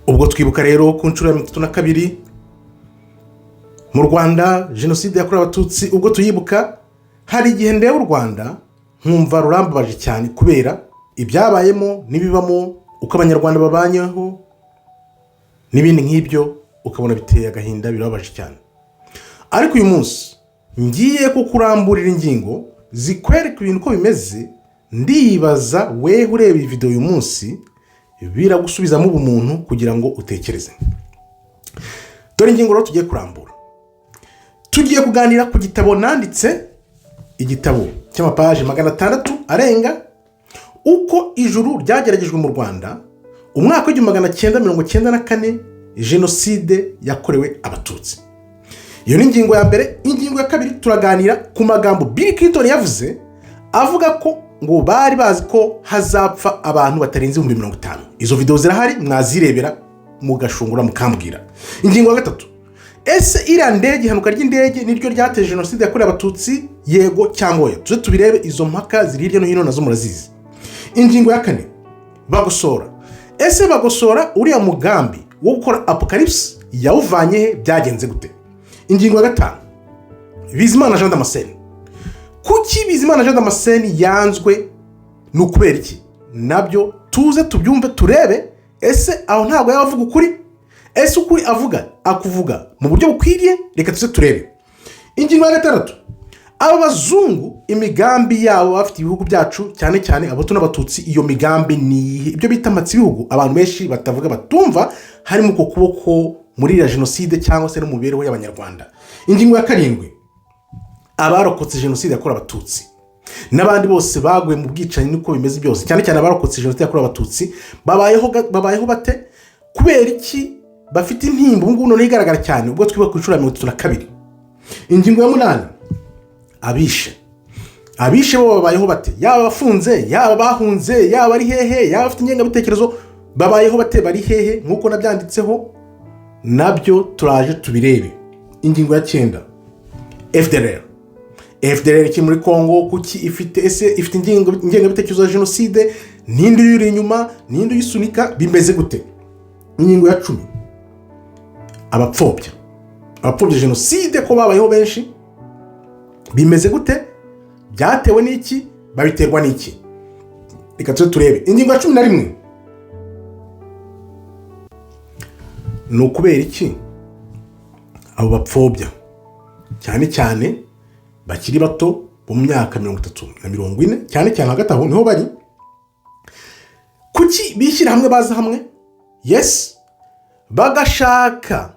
Ubwo twibuka rero ku nshuro ya 32 mu Rwanda jenoside yakorewe Abatutsi, ubwo tuyibuka, hari igihe ndeba u Rwanda nkumva rurambabaje cyane kubera ibyabayemo n'ibibamo, uko Abanyarwanda babanyeho n'ibindi nk'ibyo, ukabona biteye agahinda, birababaje cyane. Ariko uyu munsi ngiye kukuramburira ingingo zikwereka ibintu uko bimeze. Ndibaza wewe ureba iyi videwo uyu munsi, biragusubizamo ubumuntu kugira ngo utekereze. Dore ingingo rero tugiye kurambura. Tugiye kuganira ku gitabo nanditse, igitabo cy'amapaji 600 arenga, uko ijuru ryageragejwe mu Rwanda umwaka w'1994, jenoside yakorewe Abatutsi. Iyo ni ingingo ya mbere. Ingingo ya kabiri, turaganira ku magambo Bill Clinton yavuze, avuga ko ngo bari bazi ko hazapfa abantu batarenze 50,000. Izo videwo zirahari, mwazirebera mugashungura mukambwira. Ingingo ya gatatu: ese iriya ndege, ihanuka ry'indege niryo ryateje jenoside yakorewe Abatutsi, yego cyangwa oya? Tuze tubirebe. Izo mpaka ziri hirya no hino, nazo murazizi. Ingingo ya kane: Bagosora. Ese Bagosora uriya mugambi wo gukora apocalypse yawuvanye he? Byagenze gute? Ingingo ya gatanu: Bizimana Jean Damascene. Kuki Bizimana Jean Damascene yanzwe? Ni ukubera iki? Nabyo tuze tubyumve, turebe. Ese aho ntabwo yaba avuga ukuri? Ese ukuri avuga akuvuga mu buryo bukwiriye? Reka tuze turebe. Ingingo ya gatandatu: aba bazungu, imigambi yabo bafite ibihugu byacu, cyane cyane Abahutu n'Abatutsi, iyo migambi ni iyihe? Ibyo bita ibihugu abantu benshi batavuga, batumva, harimo uko kuboko muri iriya jenoside cyangwa se no mu mibereho y'Abanyarwanda. Ingingo ya karindwi: abarokotse jenoside yakorewe Abatutsi n'abandi bose baguye mu bwicanyi niko bimeze byose, cyane cyane abarokotse jenoside yakorewe Abatutsi, babayeho bate? Kubera iki bafite intimba ubu ngubu noneho igaragara cyane ubwo twibuka ku nshuro ya 32? Ingingo ya munani: abishe bo babayeho bate? Yaba abafunze, yaba abahunze, yaba ari hehe, yaba abafite ingengabitekerezo, babayeho bate? Bari hehe? Nk'uko nabyanditseho, nabyo turaje tubirebe. Ingingo ya cyenda: FDLR. FDLR ikiri muri Congo kuki? Ifite, ese ifite ingengabitekerezo ya jenoside? Ninde uyiri inyuma? Ninde uyisunika? Bimeze gute? Ingingo ya 10: abapfobya jenoside ko babayeho benshi, bimeze gute? Byatewe n'iki? Babiterwa n'iki? Reka tuze turebe. Ingingo ya 11: ni ukubera iki abo bapfobya, cyane cyane bakiri bato bo mu myaka 30 na 40, cyane cyane hagati aho niho bari, kuki bishyira hamwe, baza hamwe, yes, bagashaka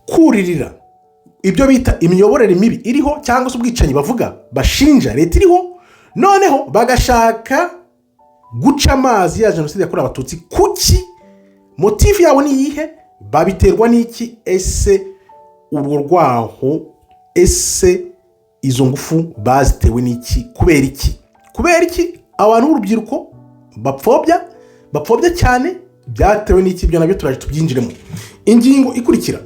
kuririra ibyo bita imiyoborere mibi iriho cyangwa se ubwicanyi bavuga bashinja leta iriho, noneho bagashaka guca amazi ya jenoside yakorewe Abatutsi? Kuki? Motif yabo ni iyihe? Babiterwa n'iki? Ese urwo rwaho, ese izo ngufu bazitewe n'iki? Kubera iki? Kubera iki abantu b'urubyiruko bapfobya cyane? Byatewe n'iki? Ibyo nabyo turaje tubyinjiremo. Ingingo ikurikira,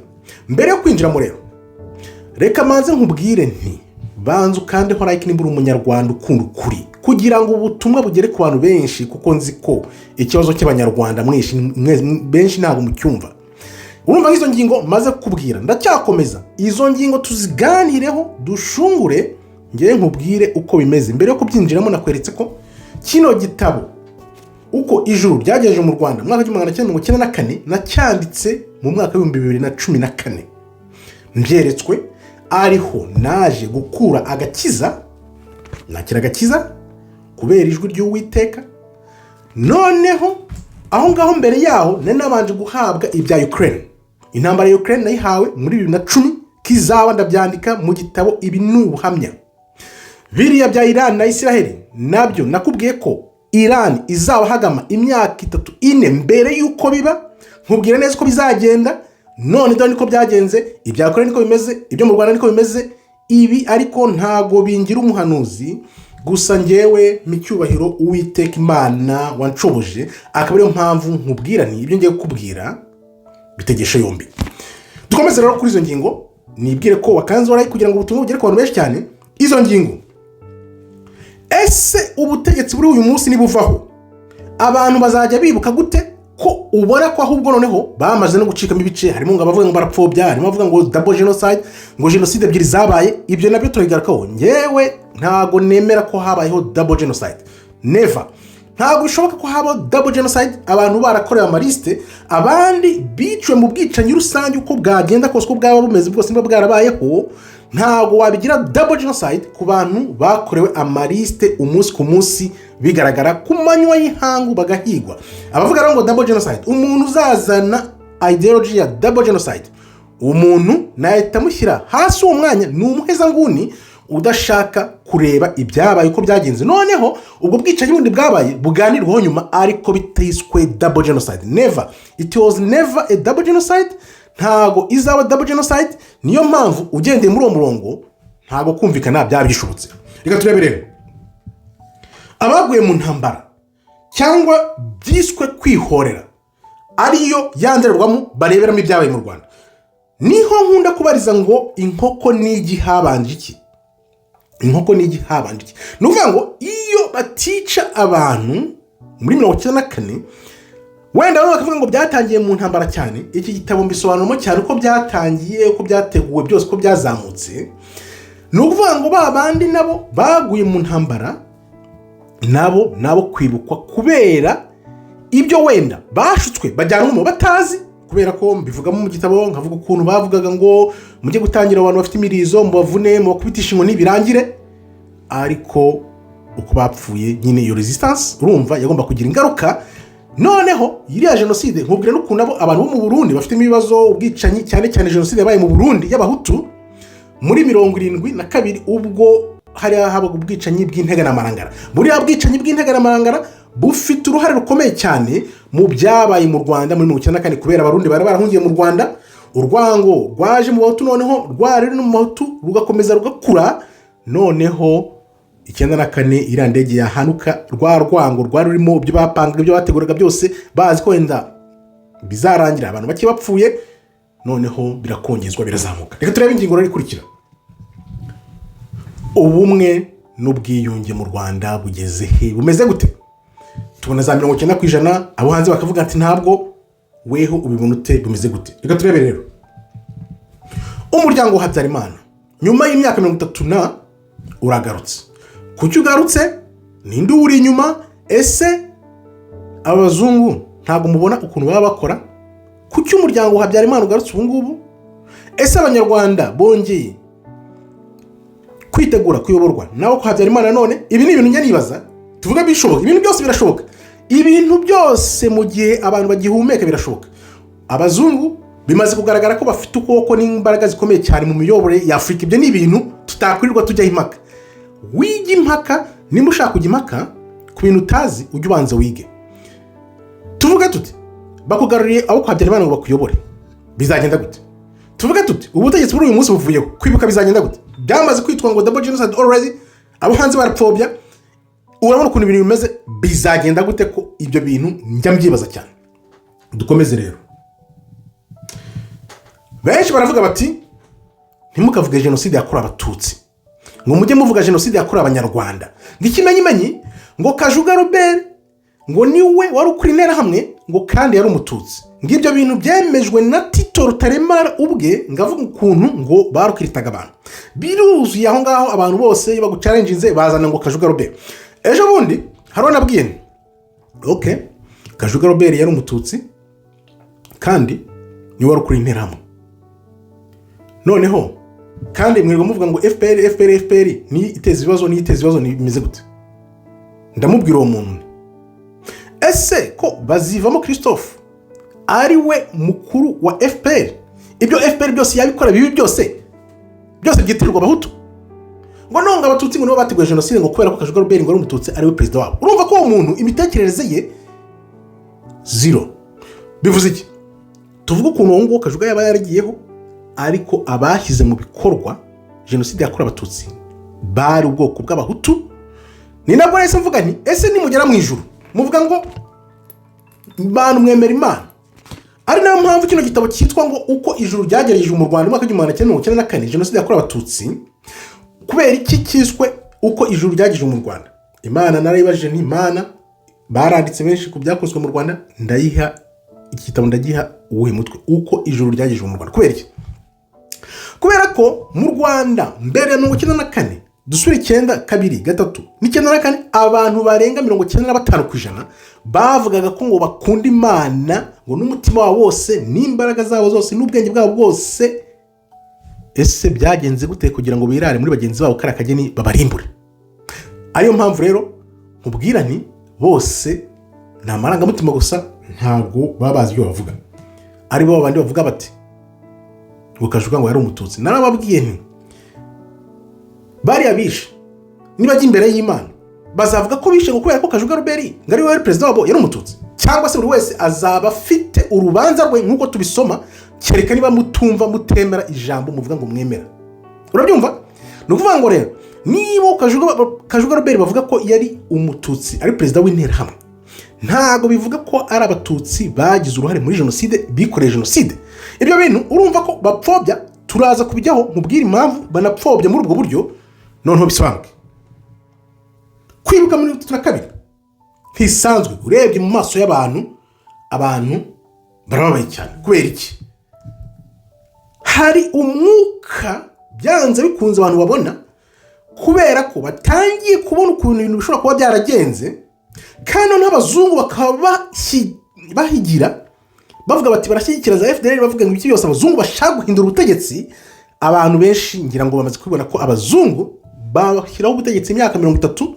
mbere yo kwinjiramo rero, reka manze nkubwire nti banza ukandeho like nimba uri Umunyarwanda ukunda ukuri, kugira ngo ubutumwa bugere ku bantu benshi, kuko nzi ko ikibazo cy'Abanyarwanda benshi ntabwo mucyumva. Urumva nk'izo ngingo maze kukubwira, ndacyakomeza izo ngingo tuziganireho, dushungure, ngewe nkubwire uko bimeze. Mbere yo kubyinjiramo, nakweretse ko kino gitabo, uko ijuru ryagejeje mu Rwanda mu mwaka w'1994, nacyanditse mu mwaka w'2014, mbyeretswe, ariho naje gukura agakiza, nakira agakiza kubera ijwi ry'Uwiteka. Noneho aho ngaho, mbere yaho nari nabanje guhabwa ibya Ukraine. Intambara ya Ukraine nayihawe muri 2010 kizaba, ndabyandika mu gitabo. Ibi ni ubuhamya. Biriya bya Iran na Israel nabyo nakubwiye ko Iran izabahagama imyaka 3, 4 mbere y'uko biba, nkubwira neza uko bizagenda. None dore niko byagenze. Ibya Korea niko bimeze, ibyo mu Rwanda niko bimeze. Ibi ariko ntago bingira umuhanuzi, gusa ngewe mu cyubahiro Uwiteka Imana wanshoboje, akaba ariyo mpamvu nkubwira nti ibyo ngiye kukubwira bitegeshe yombi. Dukomeze rero kuri izo ngingo. Nibwire ko wakanze like kugira ngo ubutumwa bugere ku bantu benshi cyane. Izo ngingo: ese ubutegetsi buri uyu munsi nibuvaho, abantu bazajya bibuka gute? Ko ubona ko ahubwo noneho bamaze no gucikamo ibice, harimo ngo abavuga ngo barapfobya, harimo abavuga ngo double genocide, ngo jenoside ebyiri zabaye. Ibyo nabyo turabigarukaho. Ngewe ntago nemera ko habayeho double genocide, never. Ntabwo bishoboka ko habaho double genocide, abantu barakorewe amalisite, abandi biciwe mu bwicanyi rusange. Uko bwagenda kose, uko bwaba bumeze bwose, niba bwarabayeho, ntabwo wabigira double genocide ku bantu bakorewe amalisite umunsi ku munsi, bigaragara ku manywa y'ihangu, bagahigwa. Abavuga rero ngo double genocide, umuntu uzazana ideology ya double genocide, umuntu nahita amushyira hasi uwo mwanya. Ni umuhezanguni udashaka kureba ibyabaye uko byagenze. Noneho ubwo bwicanyi bundi bwabaye buganirwaho nyuma, ariko bitiswe double genocide. Never, it was never a double genocide, ntago izaba double genocide. Niyo mpamvu ugendeye muri uwo murongo ntago kumvikana byaba bishobotse. Reka turebe rero abaguye mu ntambara cyangwa byiswe kwihorera, ariyo ya ndorerwamo bareberamo ibyabaye mu Rwanda. Niho nkunda kubariza ngo inkoko n'igi habanje iki? Inkoko n'igi habanje iki? Ni ukuvuga ngo iyo batica abantu muri 94, wenda bamwe bakavuga ngo byatangiye mu ntambara cyane. Iki gitabo mbisobanuramo cyane uko byatangiye, uko byateguwe byose, uko byazamutse. Ni ukuvuga ngo ba bandi nabo baguye mu ntambara nabo kwibukwa kubera ibyo wenda bashutswe bajyanwamo batazi, kubera ko mbivugamo mu gitabo, nkavuga ukuntu bavugaga ngo mujye gutangira abantu bafite imirizo, mubavune, mubakubitishe inkoni birangire. Ariko uko bapfuye nyine, iyo resistance urumva yagomba kugira ingaruka. Noneho iriya jenoside, nkubwira n'ukuntu abo abantu bo mu Burundi bafitemo ibibazo, ubwicanyi, cyane cyane jenoside yabaye mu Burundi y'Abahutu muri 72, ubwo hariya habaga ubwicanyi bw'integanamarangara. Buriya bwicanyi bw'integanamarangara bufite uruhare rukomeye cyane mu byabaye mu Rwanda muri 94, kubera Abarundi bari barahungiye mu Rwanda. Urwango rwaje mu Bahutu, noneho rwari ruri no mu Bahutu rugakomeza rugakura. Noneho 94 iriya ndege yahanuka, rwa rwango rwari rurimo, ibyo bapangaga, ibyo bateguraga byose, bazi ko wenda bizarangira abantu bake bapfuye, noneho birakongezwa, birazamuka. Reka turebe ingingo rero ikurikira: ubumwe n'ubwiyunge mu Rwanda bugeze he? Bumeze gute? Tubona za 90%, abo hanze bakavuga ati ntabwo. Weho ubibona ute? Bumeze gute? Reka turebe rero umuryango wa Habyarimana nyuma y'imyaka 30 na uragarutse. Kuki ugarutse? Ninde uwuri inyuma? Ese abazungu ntabwo mubona ukuntu baba bakora? Kuki umuryango wa Habyarimana ugarutse ubu ngubu? Ese Abanyarwanda bongeye kwitegura kuyoborwa nawe ko Habyarimana none? Ibi ni ibintu njya nibaza. Tuvuga bishoboka, ibintu byose birashoboka, ibintu byose mu gihe abantu bagihumeka birashoboka. Abazungu bimaze kugaragara ko bafite ukuboko n'imbaraga zikomeye cyane mu miyoborere ya Afurika. Ibyo ni ibintu tutakwirirwa tujyaho impaka. Wiga impaka, nimba ushaka kujya impaka ku bintu utazi, ujye ubanza wige. Tuvuge tuti bakugaruriye abo kwa Habyarimana ngo bakuyobore, bizagenda gute? Tuvuge tuti ubutegetsi buri uyu munsi buvuyeho, kwibuka bizagenda gute? Byamaze kwitwa ngo double genocide already, abo hanze barapfobya. Urabona ukuntu ibintu bimeze, bizagenda gute? Ko ibyo bintu njya mbyibaza cyane. Dukomeze rero. Benshi baravuga bati ntimukavuge jenoside yakorewe Abatutsi, ngo mujye muvuga jenoside yakorewe Abanyarwanda, ngo ikimenyimenyi ngo Kajuga Robert ngo niwe wari ukuri Interahamwe, ngo kandi yari Umututsi, ngo ibyo bintu byemejwe na Tito Rutaremara ubwe, ngo avuga ukuntu ngo barukiritaga abantu. Biruzuye aho ngaho, abantu bose iyo baguchallenginze bazana ngo Kajuga Robert. Ejo bundi hari nabwiye nti ok, Kajuga Robert yari Umututsi kandi niwe wari ukuri Interahamwe. Noneho kandi mwirirwa muvuga ngo FPR, FPR, FPR niyo iteza ibibazo, niyo iteza ibibazo, bimeze gute? Ndamubwira uwo muntu: ese ko Bazivamo Christophe ari we mukuru wa FPR, ibyo FPR byose yabikora bibi byose byose byitirirwa Abahutu, ngo nonga Abatutsi ngo nibo bateguye jenoside, ngo kubera ko Kajuga Robert ngo ari Umututsi, ari we perezida wabo? Urumva ko uwo muntu imitekerereze ye zero. Bivuze iki? Tuvuge ukuntu uwo nguwo Kajuga yaba yaragiyeho, ariko abashyize mu bikorwa jenoside yakorewe Abatutsi bari ubwoko bw'Abahutu. Ni nabwo nahise mvuga nti ese nimugera mu ijuru, muvuga ngo bantu mwemera Imana, ari nayo mpamvu kino gitabo cyitwa ngo "Uko ijuru ryagerageje mu Rwanda mu mwaka w'1994, jenoside yakorewe Abatutsi". Kubera iki cyiswe "Uko ijuru ryagejeje mu Rwanda"? Imana narayibajije, ni Imana baranditse benshi ku byakozwe mu Rwanda, ndayiha. Iki gitabo ndagiha uwuhe mutwe? Uko ijuru ryagejejwe mu Rwanda. Kubera iki? Kubera ko mu Rwanda mbere ya 94, dusubire 92, 3 n'94, abantu barenga 95% bavugaga ko ngo bakunda Imana ngo n'umutima wabo wose n'imbaraga zabo zose n'ubwenge bwabo bwose. Ese byagenze gute kugira ngo birare muri bagenzi babo kariya kageni babarimbure? Ariyo mpamvu rero nkubwira nti bose ni amarangamutima gusa, ntabwo baba bazi ibyo bavuga. Ari bo bandi bavuga bati ngo Kajuga ngo yari Umututsi. Narababwiye nti bariya bishe nibajya imbere y'Imana bazavuga ko bishe ngo kubera ko Kajuga Robert ngo ari we wari perezida wabo yari Umututsi? Cyangwa se buri wese azaba afite urubanza rwe nk'uko tubisoma, kereka niba mutumva, mutemera ijambo muvuga ngo mwemera. Urabyumva? Ni ukuvuga ngo rero niba Kajuga Robert bavuga ko yari Umututsi ari perezida w'Interahamwe, ntabwo bivuga ko ari Abatutsi bagize uruhare muri jenoside, bikoreye jenoside. Ibyo bintu urumva ko bapfobya. Turaza kubijyaho nkubwire impamvu banapfobya muri ubwo buryo, noneho bisobanuke. Kwibuka 32 ntisanzwe. Urebye mu maso y'abantu, abantu barababaye cyane. Kubera iki? Hari umwuka byanze bikunze abantu babona, kubera ko batangiye kubona ukuntu ibintu bishobora kuba byaragenze, kandi noneho abazungu bakaba bahigira bavuga bati barashyigikira za FDLR, bavuga ngo ibiki byose, abazungu bashaka guhindura ubutegetsi. Abantu benshi ngira ngo bamaze kubibona ko abazungu bashyiraho ubutegetsi imyaka 30,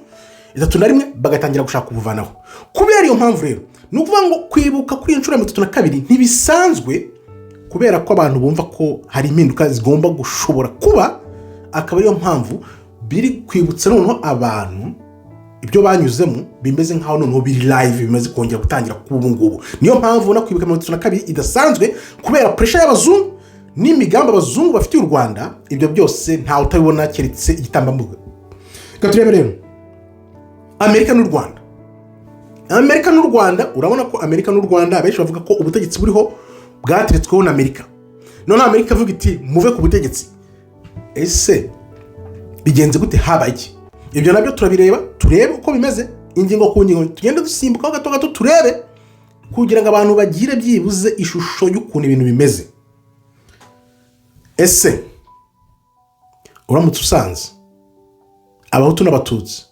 31, bagatangira gushaka kubuvanaho. Kubera iyo mpamvu rero, ni ukuvuga ngo kwibuka kuri iyi nshuro ya 32 ntibisanzwe, kubera ko abantu bumva ko hari impinduka zigomba gushobora kuba, akaba ariyo mpamvu biri kwibutsa noneho abantu ibyo banyuzemo, bimeze nk'aho noneho biri live, bimaze kongera gutangira kuba ubu ngubu. Niyo mpamvu ubona kwibuka 32 idasanzwe, kubera pressure y'abazungu n'imigambi abazungu bafitiye u Rwanda. Ibyo byose ntawe utabibona keretse igitambambuga. Reka turebe rero Amerika n'u Rwanda. Amerika n'u Rwanda, urabona ko Amerika n'u Rwanda, abenshi bavuga ko ubutegetsi buriho bwateretsweho na Amerika. Noneho Amerika ivuga iti muve ku butegetsi. Ese bigenze gute? Habaye iki? Ibyo nabyo turabireba, turebe uko bimeze ingingo ku ngingo, tugende dusimbukaho gato gato turebe, kugira ngo abantu bagire byibuze ishusho y'ukuntu ibintu bimeze. Ese uramutse usanze Abahutu n'Abatutsi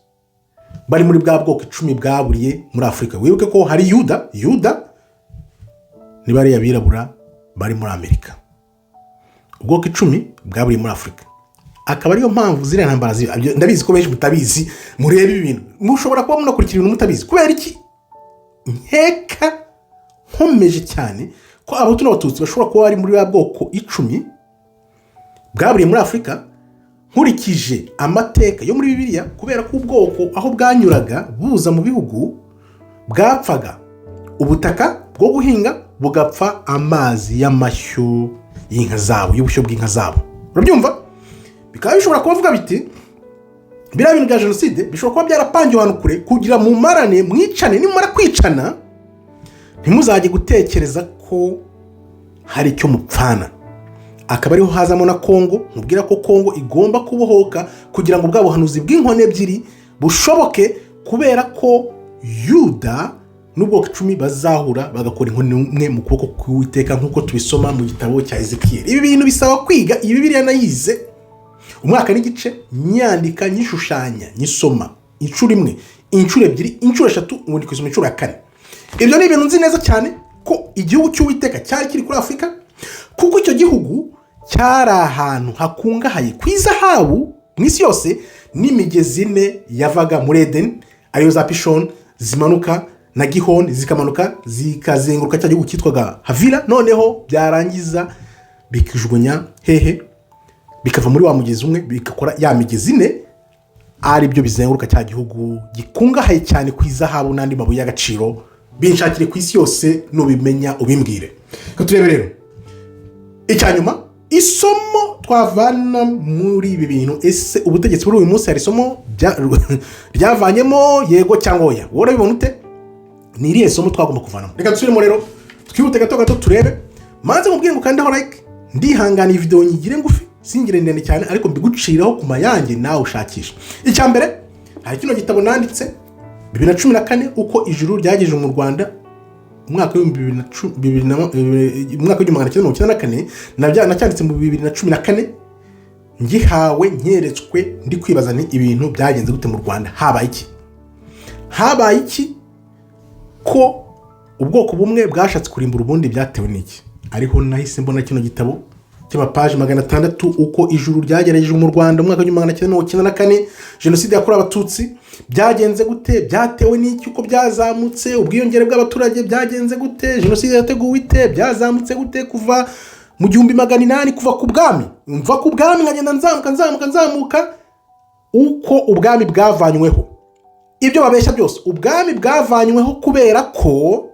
bari muri bwa bwoko 10 bwaburiye muri Afurika, wibuke ko hari Yuda. Yuda ni bariya birabura bari muri Amerika, ubwoko 10 bwaburiye muri Afurika. Akaba ariyo mpamvu ziriya ntambara ndabizi ko benshi mutabizi. Murebe ibintu, mushobora kuba munakurikira ibintu mutabizi. Kubera iki nkeka nkomeje cyane ko Abahutu n'Abatutsi bashobora kuba bari muri bwa bwoko 10 bwaburiye muri Afurika, nkurikije amateka yo muri Bibiliya? Kubera ko ubwoko aho bwanyuraga buza mu bihugu bwapfaga ubutaka bwo guhinga, bugapfa amazi y'amashyo y'inka zabo, y'ubushyo bw'inka zabo. Urabyumva? Bikaba bishobora kuba biti biriya bintu bya jenoside bishobora kuba byarapangiwe ahantu kure kugira mumarane, mwicane. Nimumara kwicana ntimuzajye gutekereza ko hari icyo mupfana. Akaba ariho hazamo na Kongo. Nkubwira ko Kongo igomba kubohoka kugira ngo bwa buhanuzi bw'inkoni ebyiri bushoboke, kubera ko Yuda n'ubwoko 10 bazahura bagakora inkoni imwe mu kuboko k'Uwiteka, nk'uko tubisoma mu gitabo cya Ezekiyeli. Ibi bintu bisaba kwiga. Iyi Bibiliya nayize umwaka n'igice, nyandika, nyishushanya, nyisoma inshuro imwe, inshuro ebyiri, inshuro eshatu, ubundi kuyisoma inshuro ya kane. Ibyo ni ibintu nzi neza cyane ko igihugu cy'Uwiteka cyari kiri kuri Afurika, kuko icyo gihugu cyari ahantu hakungahaye ku izahabu mu isi yose, n'imigezi ine yavaga muri Edeni, ariyo za Pishoni zimanuka na Gihoni, zikamanuka zikazenguruka cya gihugu cyitwaga Havira, noneho byarangiza bikijugunya hehe? Bikava muri wa mugezi umwe, bigakora ya migezi ine, ari byo bizenguruka cya gihugu gikungahaye cyane ku izahabu n'andi mabuye y'agaciro. Binshakire ku isi yose, nubimenya ubimbwire. Reka turebe rero icya nyuma, isomo twavana muri ibi bintu. Ese ubutegetsi buri uyu munsi hari isomo ryavanyemo, yego cyangwa oya? Wowe urabibona ute? Ni irihe somo twagomba kuvanamo? Reka dusubiremo rero, twihute gato gato turebe. Maze mubwire ngo ukandeho like. Ndihangana, iyi videwo nyigire ngufi, singire ndende cyane, ariko mbiguciraho ku mayange, nawe ushakisha. Icya mbere, hari kino gitabo nanditse 2014, uko ijuru ryagejeje mu Rwanda. Umwaka w'ibihumbi bibiri na cu- bibiri na umwaka w'1994, nacyanditse mu 2014, ngihawe, nkeretswe, ndi kwibaza ni ibintu byagenze gute mu Rwanda, habaye iki, habaye iki ko ubwoko bumwe bwashatse kurimbura ubundi, byatewe n'iki? Ariho nahise mbona kino gitabo cy'amapaji 600, uko ijuru ryagerageje mu Rwanda mu mwaka w'1994, Jenoside yakorewe Abatutsi, byagenze gute, byatewe n'iki, uko byazamutse, ubwiyongere bw'abaturage byagenze gute, jenoside yateguwe ite, byazamutse gute kuva mu 1800, kuva ku bwami, mva ku bwami nkagenda nzamuka, nzamuka, nzamuka, uko ubwami bwavanyweho, ibyo babeshya byose. Ubwami bwavanyweho kubera ko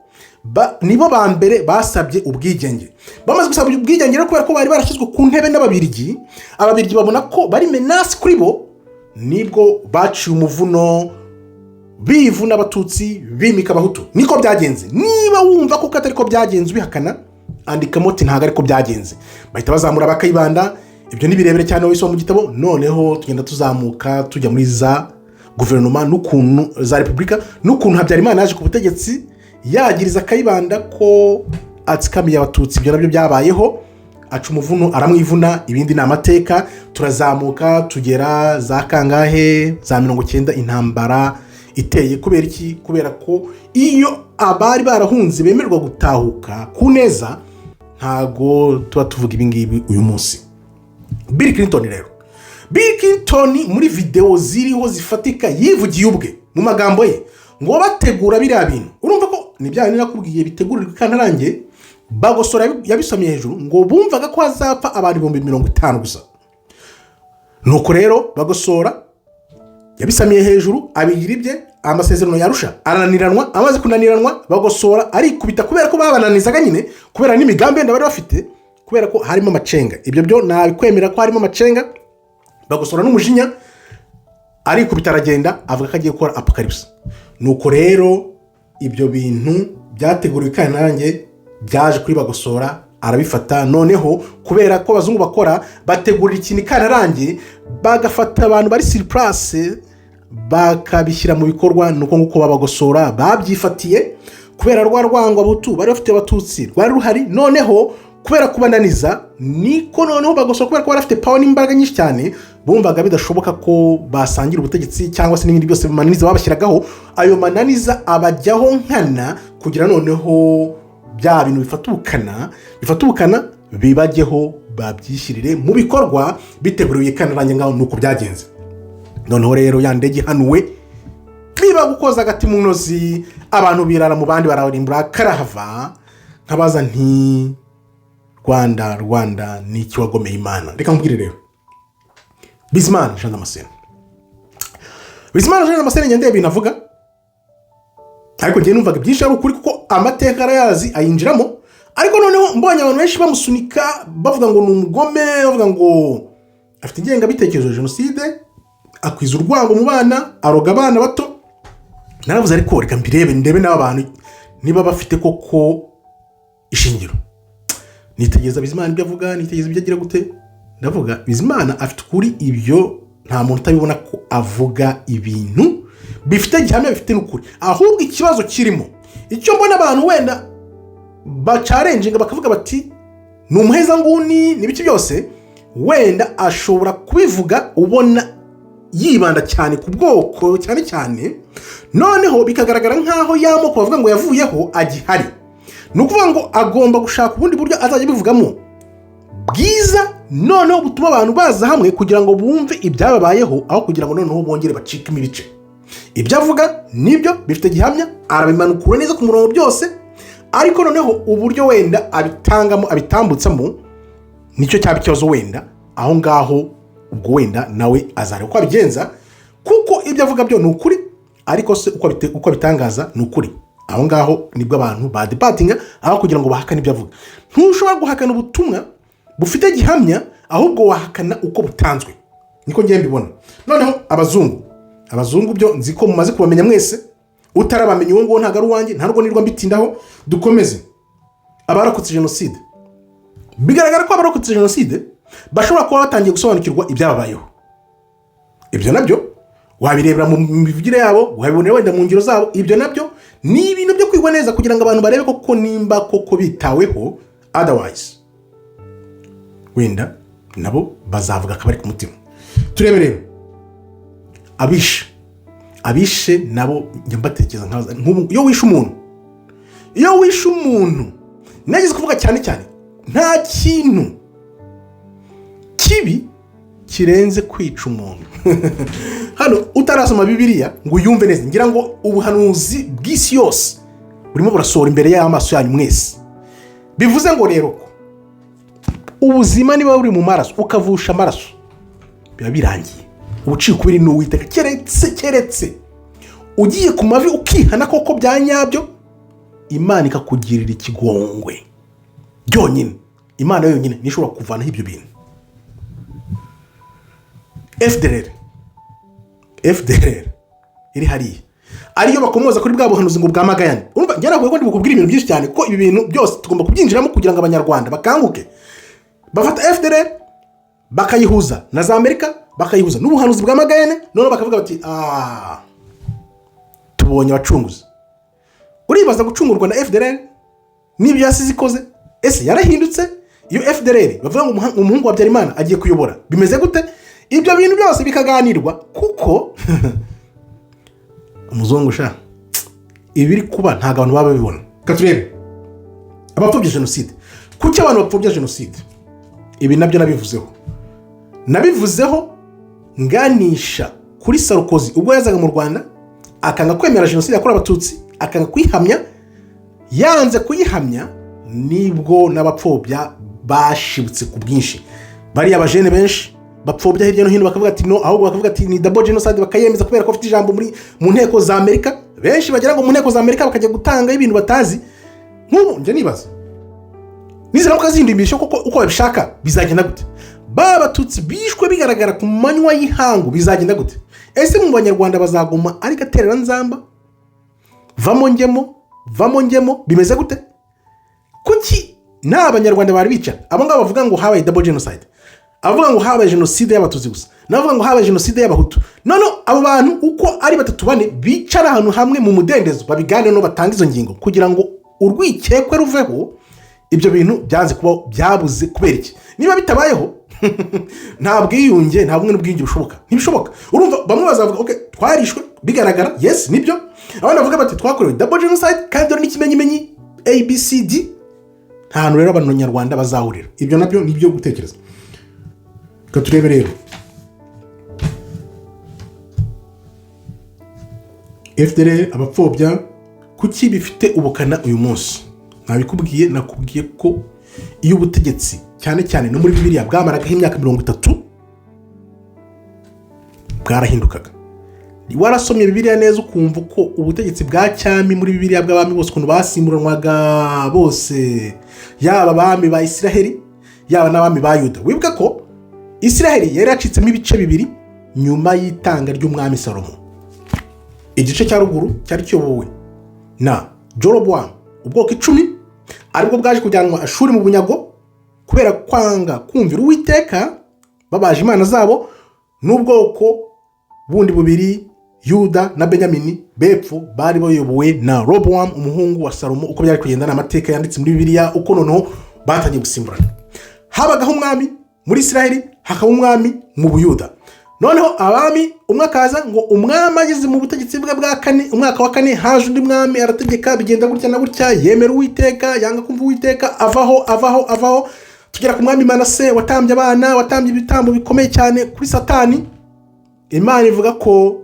nibo ba mbere basabye ubwigenge. Bamaze gusaba ubwigenge rero, kubera ko bari barashyizwe ku ntebe n'Ababirigi, Ababirigi babona ko bari menace kuri bo, nibwo baciye umuvuno, bivuna Abatutsi, bimika Abahutu. Niko byagenze. Niba wumva ko atari ko byagenze, ubihakana, andikamo uti ntabwo ariko byagenze. Bahita bazamura bakayibanda. Ibyo ni birebire cyane, wisoma mu gitabo. Noneho tugenda tuzamuka tujya muri za guverinoma n'ukuntu za repubulika, n'ukuntu Habyarimana yaje ku butegetsi yagiriza Kayibanda ko atsikamiye Abatutsi. Ibyo nabyo byabayeho, aca umuvuno aramwivuna. Ibindi ni amateka. Turazamuka tugera za kangahe, za 90, intambara iteye. Kubera iki? Kubera ko iyo abari barahunze bemererwa gutahuka ku neza, ntago tuba tuvuga ibi ngibi uyu munsi. Bill Clinton rero, Bill Clinton muri videwo ziriho zifatika yivugiye ubwe mu magambo ye ngo bategura biriya bintu, urumva ko ni bya bindi nakubwiye bitegurirwa ikantarange. Bagosora yabisomye hejuru ngo bumvaga ko hazapfa abantu 50,000 gusa. Nuko rero Bagosora yabisamiye hejuru, abigira ibye. Amasezerano yarusha arananiranwa. Amaze kunaniranwa, Bagosora arikubita, kubera ko babananizaga nyine, kubera n'imigambi yenda bari bafite, kubera ko harimo amacenga. Ibyo byo nabikwemera ko harimo amacenga. Bagosora n'umujinya arikubita, aragenda, avuga ko agiye gukora apocalypse. Nuko rero ibyo bintu byateguriwe ikantarange byaje kuri Bagosora, arabifata. Noneho kubera ko abazungu bakora, bategurira ikintu ikantarange, bagafata abantu bari sur place bakabishyira mu bikorwa. Ni uko nguko babagosora babyifatiye, kubera rwa rwango Abahutu bari bafite Abatutsi rwari ruhari. Noneho kubera kubananiza, niko noneho Bagosora, kubera ko bari bafite power n'imbaraga nyinshi cyane, bumvaga bidashoboka ko basangira ubutegetsi cyangwa se n'ibindi byose, mananiza babashyiragaho, ayo mananiza abajyaho nkana, kugira noneho bya bintu bifata ubukana bibajyeho, babyishyirire mu bikorwa biteguriwe ikantarange ngaho. Ni uko byagenze. Noneho rero ya ndege ihanuwe, biba gukoza agati mu ntozi, abantu birara mu bandi, bararimbura karahava. Nkabaza nti: "Rwanda, Rwanda, ni iki wagomeye Imana?" Reka nkubwire rero, Bizimana Jean Damascene, Bizimana Jean Damascene, ngende ibintu avuga, ariko njyewe numvaga ibyinshi ari ukuri, kuko amateka arayazi, ayinjiramo. Ariko noneho mbonye abantu benshi bamusunika, bavuga ngo ni umugome, bavuga ngo afite ingengabitekerezo ya jenoside, akwiza urwango mu bana, aroga abana bato, naravuze: "Ariko reka mbirebe, ndebe n'aba bantu niba bafite koko ishingiro." Nitegereza Bizimana ibyo avuga, nitegereza ibyo agira gute, ndavuga: "Bizimana afite ukuri." Ibyo nta muntu utabibona ko avuga ibintu bifite gihamya, bifite n'ukuri. Ahubwo ikibazo kirimo, icyo mbona abantu wenda bachallenginga bakavuga bati ni umuhezanguni n'ibiki byose, wenda ashobora kubivuga ubona yibanda cyane ku bwoko cyane cyane, noneho bikagaragara nk'aho ya moko bavuga ngo yavuyeho agihari. Ni ukuvuga ngo agomba gushaka ubundi buryo azajya abivugamo bwiza, noneho butuma abantu baza hamwe kugira ngo bumve ibyababayeho, aho kugira ngo noneho bongere bacikemo ibice. Ibyo avuga nibyo bifite gihamya, arabimanukura neza ku murongo byose, ariko noneho uburyo wenda abitangamo, abitambutsamo, nicyo cyaba ikibazo wenda aho ngaho. Ubwo wenda nawe azareba uko abigenza, kuko ibyo avuga byo ni ukuri, ariko se uko abitangaza ni ukuri? Aho ngaho nibwo abantu badebatinga, aho kugira ngo bahakane ibyo avuga. Ntushobora guhakana ubutumwa bufite gihamya, ahubwo wahakana uko butanzwe. Niko ngiye mbibona. Noneho abazungu, abazungu byo nzi ko mumaze kubamenya mwese. Utarabamenya, uwo nguwo ntabwo ari uwanjye, ntabwo nirwa mbitindaho. Dukomeze. Abarokotse jenoside, bigaragara ko abarokotse jenoside bashobora kuba batangiye gusobanukirwa ibyababayeho. Ibyo nabyo wabirebera mu mivugire yabo, wabibonera wenda mu ngiro zabo. Ibyo nabyo Ni ibintu byo kwigwa neza kugira ngo abantu barebe koko nimba koko bitaweho. Otherwise wenda nabo bazavuga akabari ku mutima. Turebe rero abishe. Abishe nabo njya mbatekereza nk'ubu. Iyo wishe umuntu, nageze kuvuga cyane cyane, nta kintu kibi kirenze kwica umuntu. Hano utarasoma Bibiliya ngo uyumve neza, ngira ngo ubuhanuzi bw'isi yose burimo burasohora imbere y'amaso yanyu mwese. Bivuze ngo rero ko ubuzima niba buri mu maraso, ukavusha amaraso, biba birangiye, ubucika ukubiri n'Uwiteka, keretse ugiye ku mavi ukihana koko bya nyabyo, Imana ikakugirira ikigongwe. Byonyine Imana yonyine niyo ishobora kuvanaho ibyo bintu. FDLR, FDLR iri hariya, ariyo bakomoza kuri bwa buhanuzi ngo bwa Magayane. Urumva njye ntabwo ndi bukubwire ibintu byinshi cyane, kuko ibi bintu byose tugomba kubyinjiramo kugira ngo Abanyarwanda bakanguke. Bafata FDLR bakayihuza na za Amerika, bakayihuza n'ubuhanuzi bwa Magayane, noneho bakavuga bati: "Aaa, tubonye abacunguzi." Uribaza gucungurwa na FDLR n'ibyo yasize ikoze? Ese yarahindutse? Iyo FDLR bavuga ngo umuhungu wa Habyarimana agiye kuyobora, bimeze gute? Ibyo bintu byose bikaganirwa, kuko umuzungu sha, ibiri kuba ntabwo abantu baba babibona. Reka turebe abapfobya jenoside. Kuki abantu bapfobya jenoside? Ibi nabyo nabivuzeho nganisha kuri Sarkozy ubwo yazaga mu Rwanda akanga kwemera jenoside yakorewe Abatutsi, akanga kuyihamya. Yanze kuyihamya, nibwo n'abapfobya bashibutse ku bwinshi. Bariya bajene benshi bapfobya hirya no hino bakavuga ati: "No," ahubwo bakavuga ati: "Ni double genocide," bakayemeza kubera ko bafite ijambo mu nteko za Amerika. Benshi bagera ngo mu nteko za Amerika bakajya gutanga ibintu batazi. Nk'ubu njya nibaza, niziramuka zihinduye koko uko babishaka, bizagenda gute? Ba Batutsi bishwe bigaragara ku manywa y'ihangu, bizagenda gute? Ese mu Banyarwanda bazaguma ari gatereranzamba, vamo ngemo, vamo ngemo, bimeze gute? Kuki nta Banyarwanda bari bicara, abo ngabo bavuga ngo habaye double genocide, abavuga ngo habaye jenoside y'Abatutsi gusa n'abavuga ngo habaye jenoside y'Abahutu, none abo bantu uko ari batatu, bane, bicara ahantu hamwe mu mudendezo, babiganireho, batange izo ngingo kugira ngo urwikekwe ruveho? Ibyo bintu byanze kubaho, byabuze kubera iki? Niba bitabayeho, nta bwiyunge, nta bumwe n'ubwiyunge bushoboka, ntibishoboka. Urumva bamwe bazavuga: "Ok, twarishwe bigaragara, yes, nibyo." Abandi bavuga bati: "Twakorewe double genocide kandi dore n'ikimenyimenyi ABCD." Nta hantu rero Abanyarwanda bazahurira. Ibyo nabyo ni ibyo gutekereza. Reka turebe rero FDLR, abapfobya, kuki bifite ubukana uyu munsi? Nabikubwiye, nakubwiye ko iyo ubutegetsi, cyane cyane no muri Bibiliya, bwamaragaho imyaka 30, bwarahindukaga. Warasomye Bibiliya neza ukumva uko ubutegetsi bwa cyami muri Bibiliya, bw'abami bose, ukuntu basimburanwaga bose, yaba abami ba Isiraheli, yaba n'abami ba Yuda. Wibuke ko Isiraheli yari yacitsemo ibice bibiri nyuma y'itanga ry'umwami Salomo. Igice cya ruguru cyari kiyobowe na Jorobowamu, ubwoko 10, aribwo bwaje kujyanwa Ashuri mu bunyago kubera kwanga kumvira Uwiteka, babaje imana zabo, n'ubwoko bundi bubiri, Yuda na Benyamini bepfo, bari bayobowe na Robowamu umuhungu wa Salomo. Uko byari kugenda ni amateka yanditse muri Bibiliya, uko noneho batangiye gusimburana. Habagaho umwami muri Isiraheli, hakaba umwami mu Buyuda. Noneho abami, umwe akaza, ngo umwami ageze mu butegetsi bwe bwa kane, umwaka wa kane, haje undi mwami arategeka, bigenda gutya na gutya, yemera Uwiteka, yanga kumva Uwiteka, avaho, avaho, avaho, tugera ku mwami Manase watambye abana, watambye ibitambo bikomeye cyane kuri Satani. Imana ivuga ko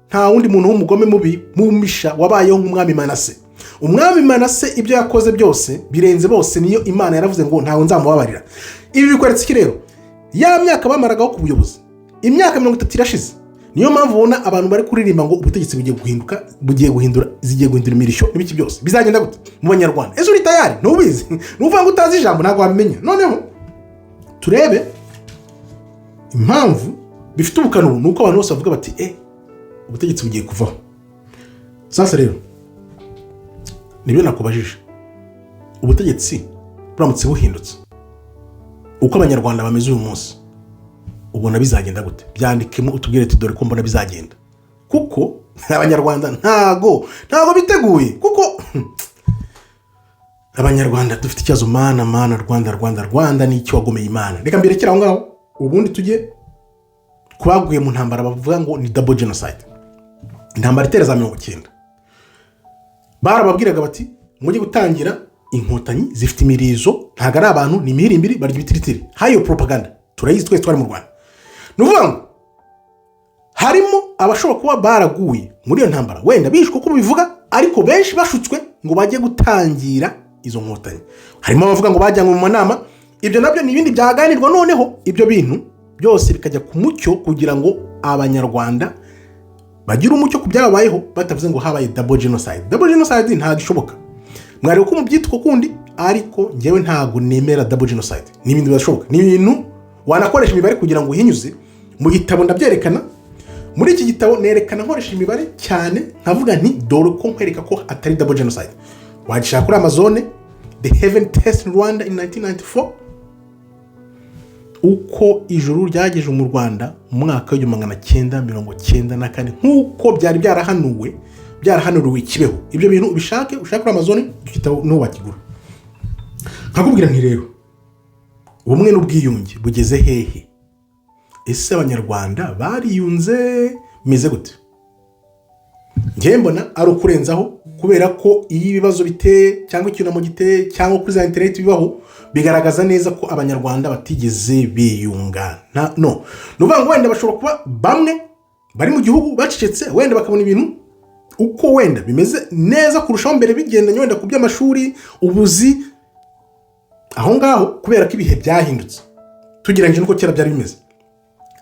nta wundi muntu w'umugome mubi mumisha wabayeho nk'umwami Manase. Umwami Manase ibyo yakoze byose birenze bose, niyo Imana yaravuze ngo ntawe nzamubabarira. Ibi bikweretse iki rero? Ya myaka bamaragaho ku buyobozi, imyaka 30 irashize. Niyo mpamvu ubona abantu bari kuririmba ngo ubutegetsi bugiye guhinduka, bugiye guhindura, zigiye guhindura imirishyo n'ibiki byose. Bizagenda gute mu Banyarwanda? Ese uri tayari? Ntubizi, ni ukuvuga ngo utazi ijambo ntabwo wabimenya. Noneho turebe impamvu bifite ubukana ubu, ni uko abantu bose bavuga bati: "Ubutegetsi bugiye kuvaho." Sasa rero nibyo nakubajije: ubutegetsi buramutse buhindutse, uko Abanyarwanda bameze uyu munsi, ubona bizagenda gute? Byandikemo utubwire tuti: "Dore ko mbona bizagenda." Kuko Abanyarwanda ntago biteguye, kuko Abanyarwanda dufite ikibazo. Mana, Mana, Rwanda, Rwanda, Rwanda, ni icyo wagomeye Imana. Reka mbirekere aho ngaho, ubundi tujye ku baguye mu ntambara bavuga ngo ni double genocide, intambara itera za 90. Barababwiraga bati: "Mujye gutangira Inkotanyi, zifite imirizo, ntabwo ari abantu, ni imihirimbiri, barya ibitiritiri." Hayo propaganda turayizi twese, twari mu Rwanda. Ni ukuvuga ngo harimo abashobora kuba baraguye muri iyo ntambara, wenda bishwe uko bivuga, ariko benshi bashutswe ngo bajye gutangira izo nkotanyi. Harimo abavuga ngo bajyanywe mu manama. Ibyo nabyo ni ibindi byaganirwa. Noneho ibyo bintu byose bikajya ku mucyo kugira ngo Abanyarwanda bagire umucyo ku byababayeho, batavuze ngo habaye double genocide. Double genocide ntabwo ishoboka. Mwari uko mubyita ukundi, ariko ngewe ntabwo nemera double genocide. Ni ibintu bidashoboka, ni ibintu wanakoresha imibare kugira ngo uhinyuze. Mu gitabo ndabyerekana. Muri iki gitabo nerekana nkoresha imibare cyane, nkavuga nti: "Dore uko nkwereka ko atari double genocide." Wagishaka kuri Amazon, "The Heaven Test in Rwanda in 1994", uko ijuru ryageje mu Rwanda mu mwaka w'1994, nk'uko byari byarahanuwe, byarahanuriwe Kibeho. Ibyo bintu ubishake, ushake kuri Amazon icyo gitabo, niho wakigura. Nkakubwira nti: "Rero ubumwe n'ubwiyunge bugeze hehe? Ese Abanyarwanda bariyunze? Bimeze gute?" Njyewe mbona ari ukurenzaho, kubera ko iyo ibibazo biteye cyangwa icyunamo giteye cyangwa kuri za interineti bibaho, bigaragaza neza ko Abanyarwanda batigeze biyunga. No ni ukuvuga ngo wenda bashobora kuba bamwe bari mu gihugu bacecetse, wenda bakabona ibintu uko wenda bimeze neza kurushaho mbere, bigendanye wenda ku by'amashuri, ubuzi aho ngaho, kubera ko ibihe byahindutse tugereranyije n'uko kera byari bimeze.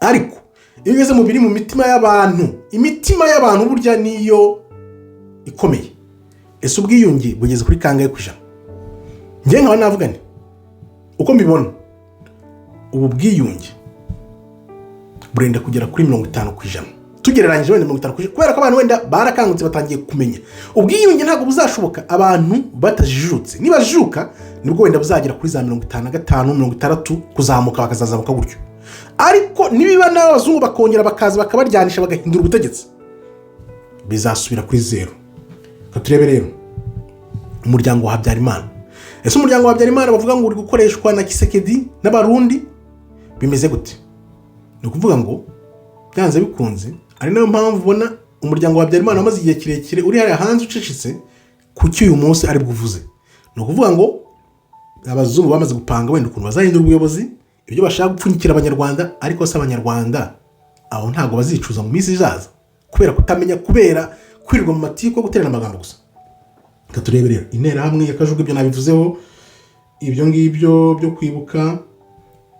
Ariko iyo ugeze mu biri mu mitima y'abantu, imitima y'abantu burya niyo ikomeye. Ese ubwiyunge bugeze kuri kangahe ku ijana? Njye nkaba navuga nti uko mbibona, ubu bwiyunge burenda kugera kuri 50%, tugereranyije wenda 50%, kubera ko abantu wenda barakangutse, batangiye kumenya. Ubwiyunge ntabwo buzashoboka abantu batajijutse. Nibajijuka nibwo wenda buzagera kuri za 55, 60, kuzamuka, bakazazamuka gutyo. Ariko nibiba n'abazungu bakongera bakaza bakabaryanisha, bagahindura ubutegetsi, bizasubira kuri zeru. Reka turebe rero umuryango wa Habyarimana. Ese umuryango wa Habyarimana bavuga ngo uri gukoreshwa na Tshisekedi n'Abarundi, bimeze gute? Ni ukuvuga ngo byanze bikunze, ari nayo mpamvu ubona umuryango wa Habyarimana wamaze igihe kirekire uri hariya hanze ucecetse. Kuki uyu munsi ari bwuvuze? Ni ukuvuga ngo abazungu bamaze gupanga wenda ukuntu bazahindura ubuyobozi, ibyo bashaka gupfunyikira Abanyarwanda. Ariko se Abanyarwanda aho ntabwo bazicuza mu minsi izaza kubera kutamenya, kubera kwirirwa mu matiku yo guterana amagambo gusa? Reka turebe rero Interahamwe ya Kajugu. Ibyo nabivuzeho, ibyo ngibyo byo kwibuka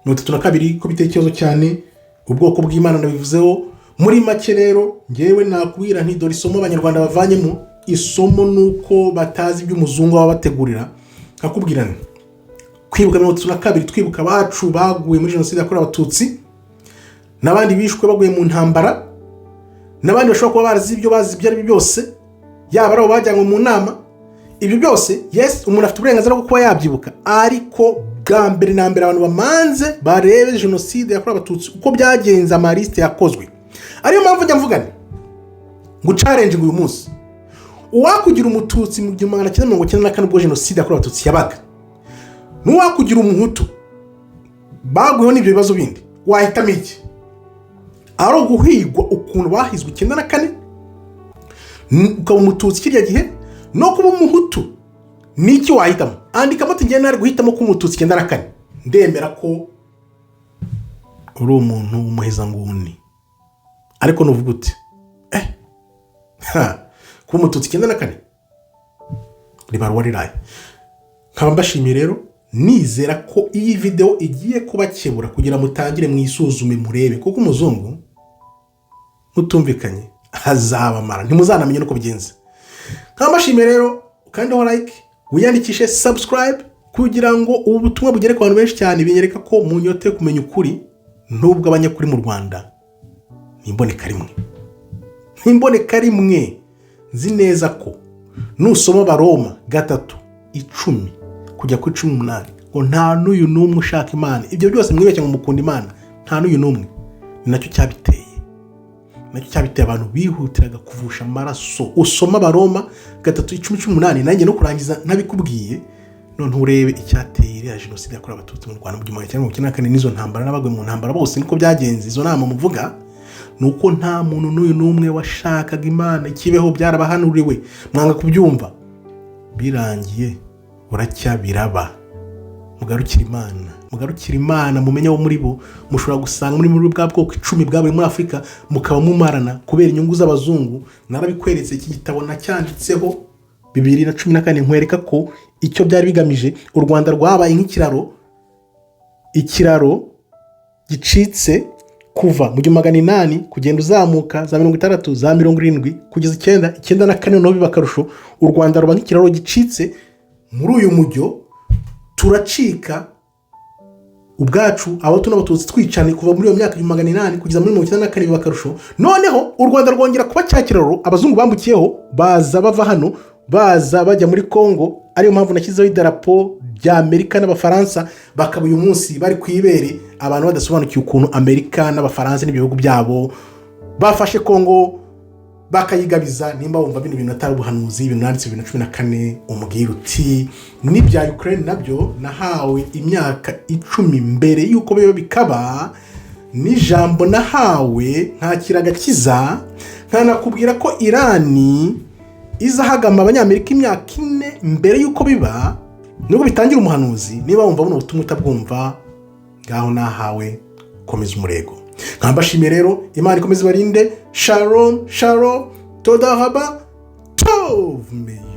32 ko biteye ikibazo cyane. Ubwoko bw'Imana nabivuzeho muri make. Rero ngewe nakubwira nti: "Dore isomo Abanyarwanda bavanyemo." Isomo ni uko batazi ibyo umuzungu aba abategurira. Nkakubwira nti kwibuka 32, twibuka abacu baguye muri Jenoside yakorewe Abatutsi, n'abandi bishwe baguye mu ntambara, n'abandi bashobora kuba barazi ibyo bazi, ibyo ari byo byose, yaba ari abo bajyanywe mu nama, ibyo byose, yes, umuntu afite uburenganzira bwo kuba yabyibuka. Ariko bwa mbere na mbere abantu bamanze barebe Jenoside yakorewe Abatutsi uko byagenze, amalisite yakozwe. Ariyo mpamvu njya mvuga nti ngo challenge uyu munsi: uwakugira Umututsi mu 1994 ubwo Jenoside yakorewe Abatutsi yabaga, n'uwakugira Umuhutu baguyeho n'ibyo bibazo bindi, wahitamo iki? Ari uguhigwa ukuntu bahizwe 94, ukaba Umututsi kirya gihe, no kuba Umuhutu, ni iki wahitamo? Andikamo ati: "Ngewe nari guhitamo kuba Umututsi 94." Ndemera ko uri umuntu w'umuhezanguni, ariko nuvuga uti: "Eh, ha, kuba Umututsi 94 ribaruwa riraye." Nkaba mbashimiye rero, nizera ko iyi videwo igiye kubakebura kugira mutangire mwisuzume, murebe, kuko umuzungu mutumvikanye azabamara, ntimuzanamenye n'uko bigenze. Nkaba mbashimiye rero. Ukandeho like, wiyandikishe, subscribe, kugira ngo ubu butumwa bugere ku bantu benshi cyane. Binyereka ko munyote kumenya ukuri, nubwo abanyakuri mu Rwanda ni imboneka rimwe, ni imboneka rimwe. Nzi neza ko nusoma Abaroma 3:10 kujya kuri 18, ngo nta n'uyu n'umwe ushaka Imana. Ibyo byose mwibeshya ngo mukunda Imana, nta n'uyu n'umwe. Ni nacyo cyabiteye. Nacyo cyabiteye, abantu bihutiraga kuvusha amaraso. Usoma Abaroma 3:10-18, nanjye no kurangiza ntabikubwiye. Noneho urebe icyateye iriya jenoside yakorewe Abatutsi mu Rwanda mu 1994, n'izo ntambara n'abagwe mu ntambara bose, niko byagenze. Izo nama muvuga ni uko nta muntu n'uyu n'umwe washakaga Imana ikibeho, byarabahanuriwe mwanga kubyumva. Birangiye buracya biraba. Mugarukire Imana, mugarukire Imana, mumenye abo muri bo. Mushobora gusanga muri bwa bwoko 10 bwabaye muri Afurika, mukaba mumarana kubera inyungu z'abazungu. Narabikweretse, iki gitabo nacyanditseho 2014, nkwereka ko icyo byari bigamije, u Rwanda rwabaye nk'ikiraro, ikiraro gicitse kuva mu 1800 kugenda uzamuka za 60, za 70, kugeza icyenda, 94. Noneho biba akarusho, u Rwanda ruba nk'ikiraro gicitse muri uyu mujyo, turacika ubwacu, Abahutu n'Abatutsi twicane kuva muri iyo myaka 1800 kugeza muri 94. Biba akarusho, noneho u Rwanda rwongera kuba cya kiraro abazungu bambukiyeho, baza bava hano, baza bajya muri Congo. Ariyo mpamvu nashyizeho idarapo rya Amerika n'Abafaransa, bakaba uyu munsi bari ku ibere. Abantu badasobanukiwe ukuntu Amerika n'Abafaransa n'ibihugu byabo bafashe Congo bakayigabiza. Nimba wumva bino bintu atari ubuhanuzi, ibintu nanditse 2014, umubwira uti n'ibya Ukraine nabyo nahawe imyaka 10 mbere y'uko biba bikaba, n'ijambo nahawe nkakira agakiza, nkanakubwira ko Irani izahagama Abanyamerika imyaka 4 mbere y'uko biba, nubwo bitangira umuhanuzi. Niba wumva buno butumwa utabwumva, ngaho nahawe komeza umurego. Nkambashimiye rero, Imana ikomeze ibarinde. Shalom shalom, toda raba tov meyo.